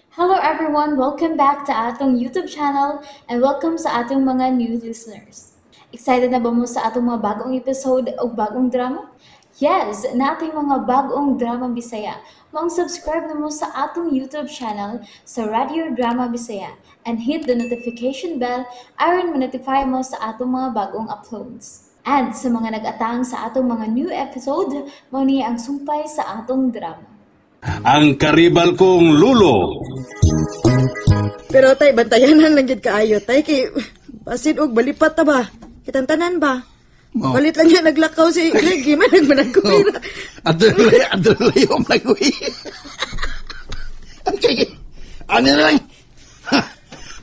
Hello everyone! Welcome back to atong YouTube channel and welcome sa atong mga new listeners. Excited na ba mo sa atong mga bagong episode o bagong drama? Yes! Nating mga bagong drama Bisaya. Maong subscribe na mo sa atong YouTube channel sa Radio Drama Bisaya and hit the notification bell aron ma-notify mo sa atong mga bagong uploads. And sa mga nag-atang sa atong mga new episode, mao ni ang sumpay sa atong drama. Ang karibal kong lulo. Pero tay, bantayanan lang gid kaayo tay kay basin og balipat ta ba? Kitang tanan ba? Oh. Palit lang niya naglakaw si Greg, man nagmanagkuhira. Adulay, adulay yung naguhi. Okay. Ano na lang? Ha,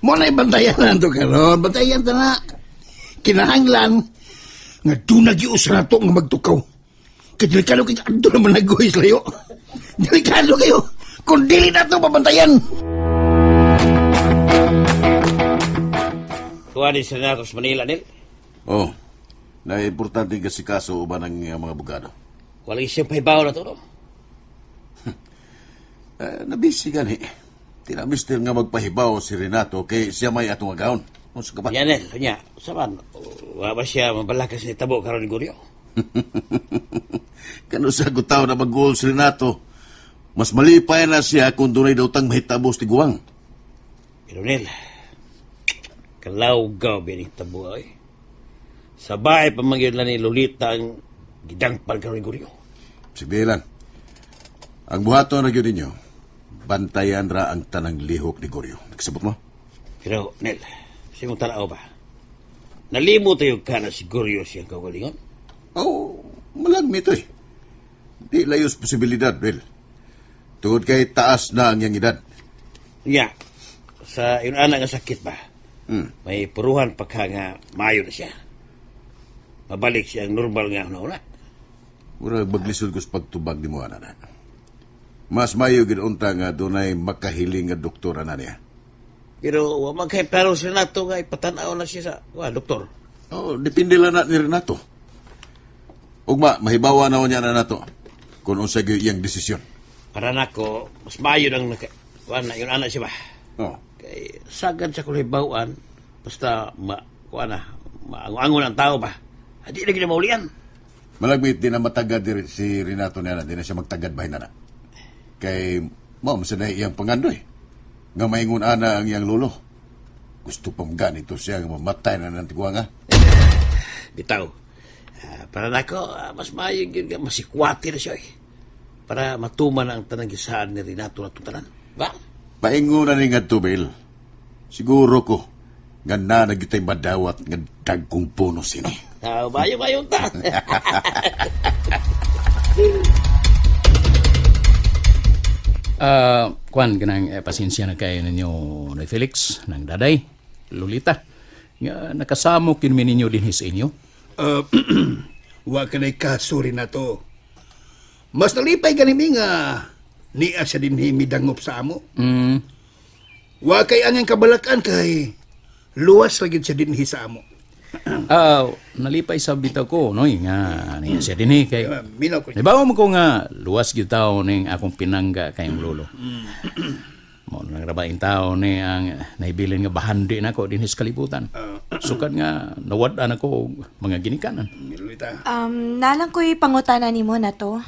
mo na bantayan na ito karon. Bantayan ta na. Kinahanglan nga doon nagiusa na to nga magtukaw. Kaya delikado kayo, adto naman naguhi sa layo. Delikado kayo. Kung dili na ito pabantayan. Kuha ni Senator sa Manila, Nil. Oh, na importante kasi kaso uban ang mga abogado. Wala siyang pahibaw na to, no? Eh, nabisi gani. Tinamister nga magpahibaw si Renato kay siya may atong agawon. Unsa ka ba? Nya, Nil. Nya, saman, wa ba siya mabalakas ni Tabo karon ni Guryo? Kano sa gutaw na mag-goal si Renato, mas malipay na siya kung dunay daw tang mahitabos ti guwang. Pero Nil, kalawgaw bining tabo ay. Sabay pa man gyud lang ni Lolita ang gidangpal karon ni Guryo. Sige lang. Ang buhaton na gyud ninyo, bantayan ra ang tanang lihok ni Goryo. Nagsabot mo? Pero, Nel, sa imong tanaw ba? Nalimot tayo ka na si Goryo siyang kaugalingon? Oo, oh, malagmi ito eh. Di layos posibilidad, Bill. Tungod kay taas na ang iyang edad. Nya, sa iyong anak nga sakit ba? May puruhan pa ka nga maayo na siya. Mabalik siya ang normal nga una-una. Murag maglisod ko sa pagtubag ni mo, ana. Mas mayo gid unta nga dunay makahiling nga doktor ana niya. Pero wa man kay plano si Renato nga ipatan-aw na siya sa wa doktor. Oh, depende lang na ni Renato. Ugma, mahibawa na niya na nato kung unsa gyud iyang desisyon. Para nako, mas maayo nang naka, wa na yun anak siya ba? Oh. Kay sagad sa kulibawan basta ma kuan na maango-ango ang tao ba. Di na gid maulian. Malagmit di na matagad di si Renato niya na, di na siya magtagad bahin na na. Kay mao man sa iyang pangandoy. Nga maingon ana ang iyang lolo. Gusto pang ganito siya nga mamatay na ng tiguang ha. Bitaw. Para nako, mas maayo gyud nga masikwati na siya eh. Para matuman ang tanang gisaan ni Renato na tutanan. Ba? Paingon na ni nga Bill. Siguro ko nga na nagyutay madawat nga dagkong puno sini. Bayo bayo ta. Kuan kanang pasensya na kayo ninyo ni Felix nang daday Lolita nga nakasamo kin mi ninyo dinhi sa inyo. Wa kanay kaso Renato. Mas nalipay kanimi nga niya siya dinhi midangop sa amo. Wa kay ang kabalakan kay luwas lagi siya dinhi sa amo. Nalipay sa bitaw ko noy nga niya siya dinhi kay Minaw ko. Nibaw mo ko nga luwas gyud taw ning akong pinangga kayong lolo. Mo nang rabaing tao ni ang naibilin nga bahandi nako dinhi sa kalibutan. Sukad nga nawad-an ako og mga ginikanan. Lolita. Nalang ko'y pangutana nimo na to.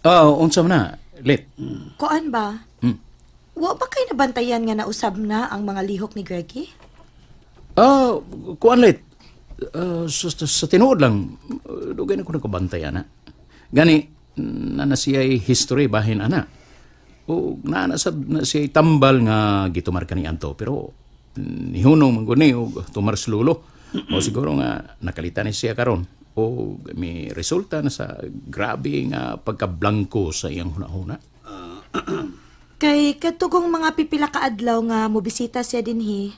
Unsa man na? Lit. Kuan ba? Wa ba kay nabantayan nga nausab na ang mga lihok ni Greggy? Kuan lit. Sa tinuod lang, dugay na ko nakabantay ana. Gani na na siya'y history bahin ana. O na sad na siya'y tambal nga gitumar kani anto pero nihunong man gud ni og tumar sa lulo. O siguro nga nakalita ni siya karon o may resulta na sa grabe nga pagkablangko sa iyang hunahuna. Kay katugong mga pipila ka adlaw nga mobisita siya dinhi.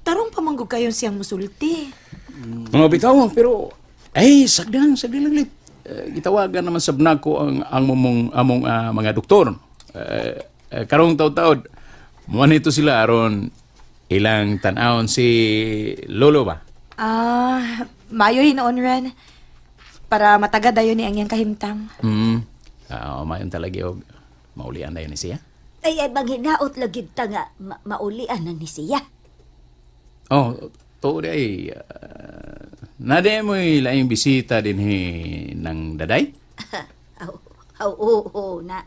Tarong pamanggug kayon siyang musulti. Mga bitaw, pero ay sagdan lang lit. Gitawagan naman sab nako ang among mga doktor. Karong taud-taud mo nito sila aron ilang tan-awon si lolo ba. Mayo hinuon ren. Para matagad dayon ni ang iyang kahimtang. Mayon talaga og maulian dayon ni siya. Ay, ay manghinaot lagi ta nga maulian na ni siya. Oh, tuod ay nade mo'y laing bisita dinhi ng daday? Aw, aw, oo, na.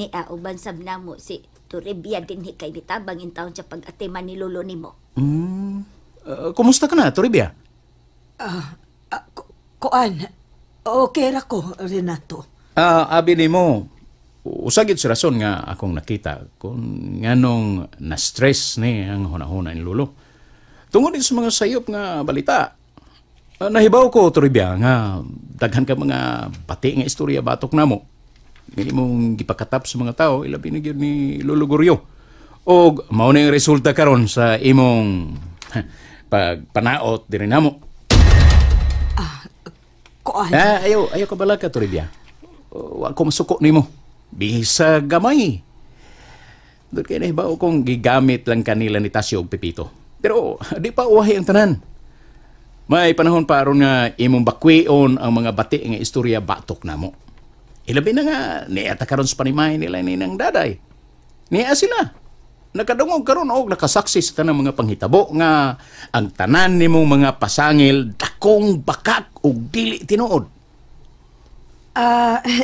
Ni uban sab namo si Toribia dinhi kay mitabang in taon sa pag-atiman ni lolo nimo. Kumusta ka na, Toribia? Kuan, okay ra ko, Renato. Abi nimo, usagit sa rason nga akong nakita kung nganong na-stress ni ang hunahuna ni lolo. Tungod din sa mga sayop nga balita. Nahibaw ko, Toribia, nga daghan ka mga bati nga istorya batok namo. Nga imong gipakatap sa mga tao, ilabi na gyud ni Lolo Goryo. Og mao na yung resulta karon sa imong pagpanaot diri namo. Kuan. Ayaw ka bala ka, Toribia. Wa ko masuko nimo. Bisa gamay. Doon kay nahibaw kong gigamit lang kanila ni Tasyo og Pepito. Pero di pa uwahi ang tanan. May panahon pa aron nga imong bakwion ang mga bati nga istorya batok namo. Ilabi na nga niya ta karon sa panimay nila ni nang daday. Niya sila. Nakadungog karon og nakasaksi sa tanang mga panghitabo nga ang tanan nimong mga pasangil dakong bakak ug dili tinuod.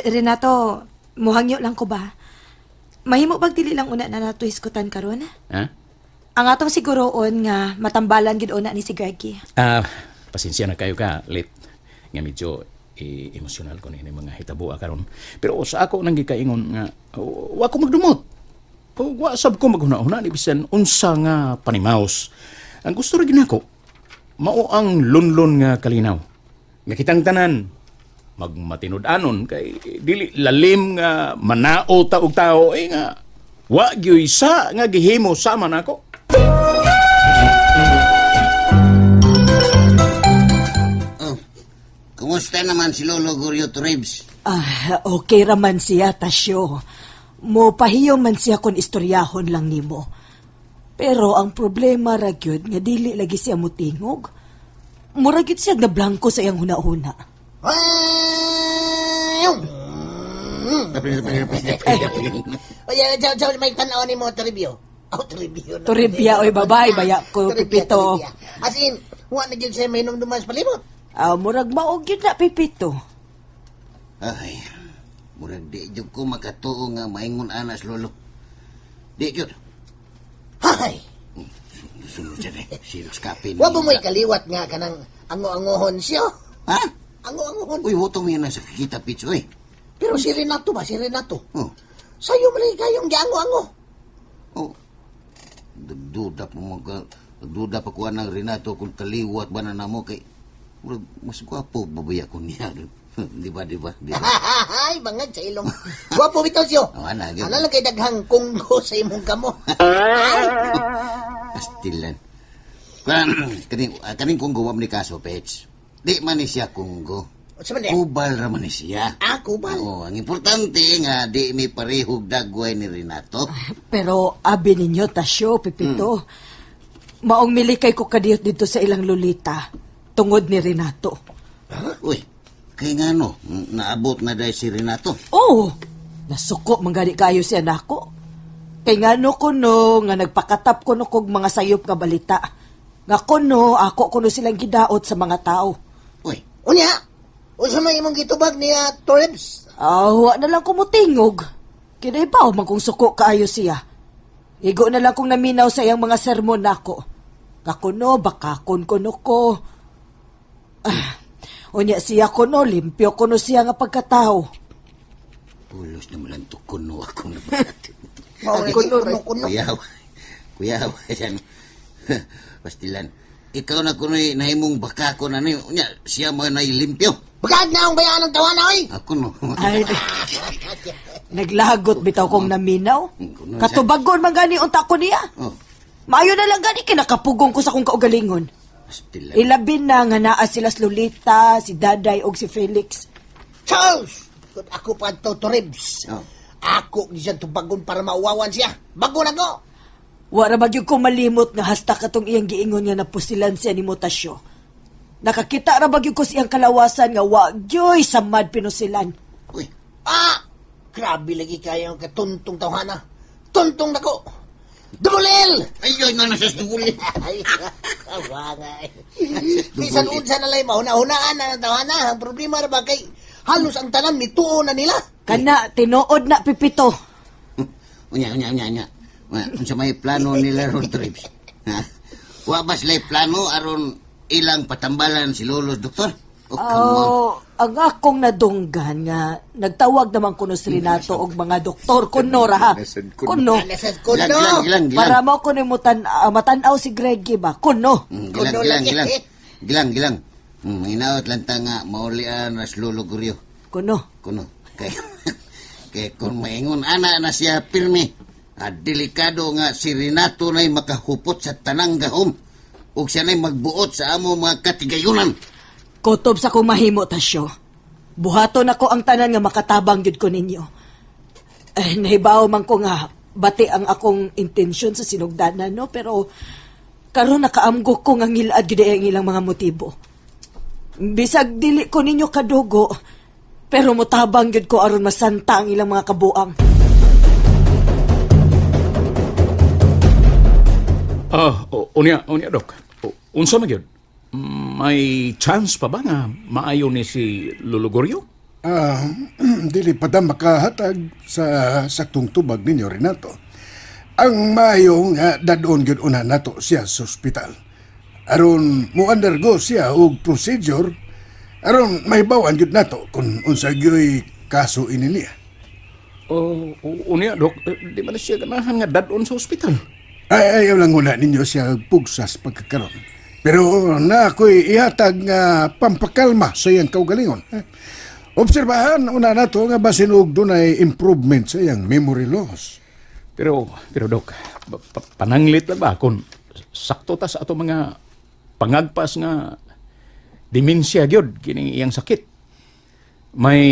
Renato, muhangyo lang ko ba? Mahimo bag dili lang una na nato hisgutan karon? Ha? Ang atong siguroon nga matambalan gid una ni si Greggy. Pasensya na kayo ka, late. Nga medyo emosyonal ko ni mga hitabo karon. Pero sa ako nang gikaingon nga wa ko magdumot. Wa sab ko maghuna-huna ni bisan unsa nga panimaos. Ang gusto ra gid nako mao ang lunlon nga kalinaw. Nga kitang tanan magmatinud-anon kay dili lalim nga manao ta og tao eh nga wa gyoy sa nga gihimo sama nako. Oh, kumusta naman si Lolo Goryo Toribs? Okay raman siya, Tasyo. Mo pahiyo man siya kung istoryahon lang nimo. Pero ang problema ra gyud nga dili lagi siya motingog. Mura gyud siya nablangko sa iyang huna-huna. Oye, jaw may tanaw ni mo Toribio. Oh, Toribio. Toribia, oy babay, baya ko Pipito. As in, wa na gyud siya may dumas palibot. Murag maog gyud na Pipito. Ay, murag di jud ko makatuo nga maingon anas lolo. Di jud. Hay. Sunod siya eh. Serious kape. Wa ba mo'y kaliwat nga kanang ango-angohon siya? Ha? Ango-angohon. Uy, wuto mo yan na sa kita pitso eh. Pero si Renato ba? Si Renato. Oh. Sayo man kayong giango-ango. Oh. Nagduda pa mo ka. Nagduda pa kuha ng Renato kung kaliwat ba na namo kay murag mas gwapo babaya ko niya. Di ba, di ba? Di ba? Ay, bangag sa ilong. Gwapo bitaw siyo. Oh, ana, gyud. Ana lang kay daghang kunggo sa imong kamo. Pastilan. Kaning kunggo wa man ni kaso, Pets. Di man ni siya kunggo. Unsa man niya? Kubal ra man ni siya. Ah, kubal. Oo, ang importante nga di mi parehog dagway ni Renato. Pero abi ninyo, Tasyo, Pipito. Maong milikay ko kadiyot dito sa ilang lolita tungod ni Renato. Huh? Uy, kay nga no, naabot na dahil si Renato. Oo, nasuko mangani kayo siya nako. Kay nga no kuno, nga nagpakatap kuno kog mga sayop nga balita. Nga kuno, ako kuno silang gidaot sa mga tao. Uy, unya, unsa may imong gitubag niya, Toribs? Wa na lang kumutingog. Kinaibaw man kung suko kaayo siya. Igo na lang kong naminaw sa iyang mga sermon nako. Nga kuno, bakakon kuno ko. Unya siya kuno, limpyo kuno siya nga pagkatao. Pulos na malang to kuno ako na bakit. Kuno, kuno. Kuya, yan. Pastilan, ikaw na kuno'y nahimong bakako na niyo. Unya, siya mo na limpyo. Bakag na akong bayaan ng tawa na, oy! Ako no. Ay, naglagot bitaw kong naminaw. Katubagon man gani unta ko niya. Oh. Maayo na lang gani kinakapugong ko sa kong kaugalingon. Pastilan. Ilabi na nga naa sila si Lolita, si Daday og si Felix. Charles! Kung ako pa to Toribs. Oh. Ako di siya tubagon para mauwawan siya. Bago na ko! Wara ba gyud ko malimot nga hasta katong iyang giingon nga napusilan siya ni Mutasyo. Nakakita ra ba gyud ko siyang kalawasan nga wa gyoy samad pinusilan. Uy. Ah! Grabe lagi kayong katuntong tawhana. Tuntong nako. Dumulil! Ay, nga nasa dumulil. Ay, kawa nga eh. Bisan unsa na lay mahuna-hunaan na ang tawana. Ang problema ra ba kay halos ang tanan mituo na nila. Kana, tinuod na, Pipito. Unya, unya, unya, unya. Unsa may plano nila ron, Trips? Ha? Wa ba sila'y plano aron ilang patambalan si Lolo, Doktor? Oh, oh, ang akong nadunggan nga nagtawag naman kuno si Renato og mga doktor kuno ra ha. Kuno. Gilang, gilang, gilang. Para mo kuno mo matan-aw si Greggy ba? Kuno. Gilang, gilang, gilang. Gilang, gilang. Hinaot lang ta nga maulian ras Lolo Guryo. Kuno. Kuno. Kay kay kung maingon ana na siya pirmi. Delikado nga si Renato na'y makahupot sa tanang gahom ug siya na'y magbuot sa amo mga katigayunan. Kutob sa kong mahimo, Tasyo. Buhaton ako ang tanan nga makatabang gyud ko ninyo. Eh, nahibaw man ko nga bati ang akong intensyon sa sinugdanan, no? Pero karon nakaamgo ko nga ngilad gyud ang ilang mga motibo. Bisag dili ko ninyo kadugo, pero motabang gyud ko aron masanta ang ilang mga kabuang. Unya, unya, Dok. Unsa man gyud? May chance pa ba nga maayo ni si Lolo Goryo? Dili pa ta makahatag sa saktong tubag ninyo, Renato. Ang maayo nga dadon gyud una nato siya sa ospital. Aron mo undergo siya og procedure aron mahibaw-an gyud nato kung unsa gyoy kaso ini niya. Oh, unya, Dok, di man siya ganahan nga dadon sa ospital. Ay, ayaw lang una ninyo siya pugsas pagkakaroon. Pero na ako'y ihatag nga pampakalma sa iyang kaugalingon. Obserbahan una nato nga basin og dunay improvement sa iyang memory loss. Pero Dok, pananglit lang ba kung sakto ta sa ato mga pangagpas nga demensya gyud kining iyang sakit? May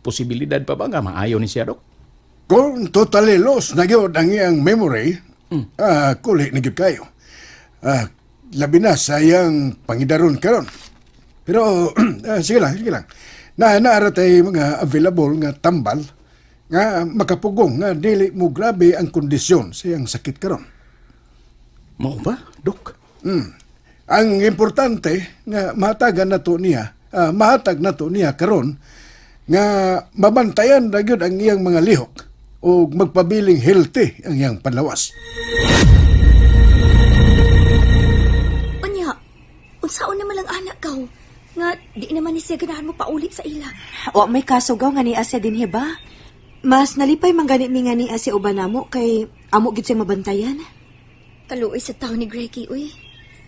posibilidad pa ba nga maayo ni siya, Dok? Kung totally lost na gyud ang iyang memory, kuli na gyud kayo. Labi na sa iyang pangidaron karon. Pero sige lang, sige lang. Naara tay mga available nga tambal nga makapugong nga dili mo grabe ang kondisyon sa iyang sakit karon. Mao ba, Dok? Ang importante nga mahatagan nato niya, mahatag nato niya karon nga mabantayan ra gyud ang iyang mga lihok o magpabiling healthy ang iyang panlawas. Unya, unsaon naman lang anak gaw nga di naman ni siya ganahan mo paulit sa ila. O may kaso gaw nga niya siya dinhi ba? Mas nalipay man gani mi nga niya siya uban namo kay amo gid siya mabantayan. Kaluoy sa tawo ni Greggy uy.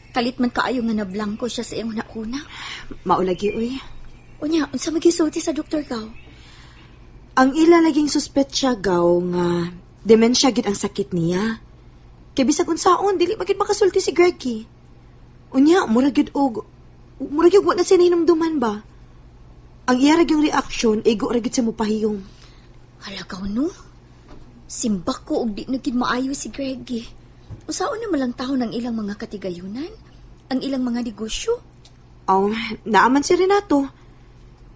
Kalit man kaayo nga nablangko siya sa iyang hunahuna. Maulagi uy. Unya, unsa magisulti sa doktor gaw? Ang ila laging suspetsa gaw nga demensya gid ang sakit niya. Kay bisag unsaon dili magid makasulti si Greggy. Unya, murag gyud og murag gyud wa na siya nahinumduman ba? Ang iya ra gyud reaksyon igo ra gyud siya mopahiyom. Hala gaw no. Simbak ko og di na gid maayo si Greggy. Unsaon naman lang taon ang ilang mga katigayunan? Ang ilang mga negosyo? Oh, naaman si Renato.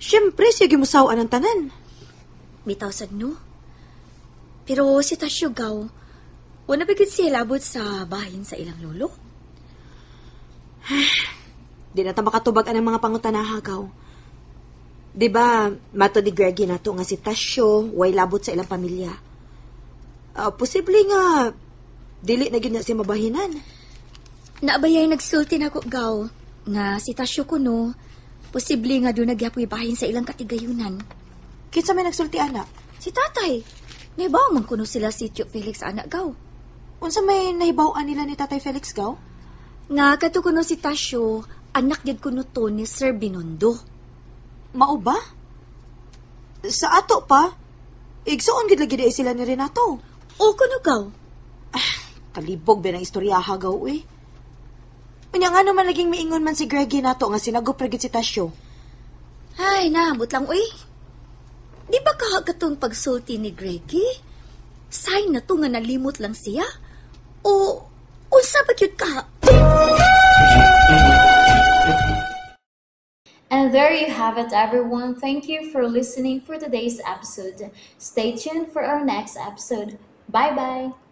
Siyempre, siya gimusawan ang tanan. Bitaw sad no. Pero si Tasyo gaw, wala ba gid siya labot sa bahin sa ilang lolo? Di na ta makatubag ang mga pangutanaha gaw. Di ba, mato di Greggy nato nga si Tasyo way labot sa ilang pamilya. Posible nga, dili na gid na siya mabahinan. Naabayay nagsulti na ko gaw, nga si Tasyo kuno, posible nga doon nagyapoy bahin sa ilang katigayunan. Kinsa may nagsulti, anak? Si tatay. Nahibaw man kuno sila si Tio Felix, anak gaw. Unsa may nahibaw-an nila ni Tatay Felix gaw? Nga kadto kuno si Tasyo, anak gyud kuno to ni Sir Binondo. Mao ba? Sa ato pa, igsuon gid lagi di sila ni Renato. O kuno gaw. Kalibog ba ng istoryaha gaw eh. Unya nga naman laging miingon man si Greggy nato nga sinagop ra gid si Tasyo. Ay, naabot lang uy. Di ba kahagatong pagsulti ni Greggy? Sign na to nga nalimot lang siya? O unsa ba gyud ka? And there you have it, everyone. Thank you for listening for today's episode. Stay tuned for our next episode. Bye-bye!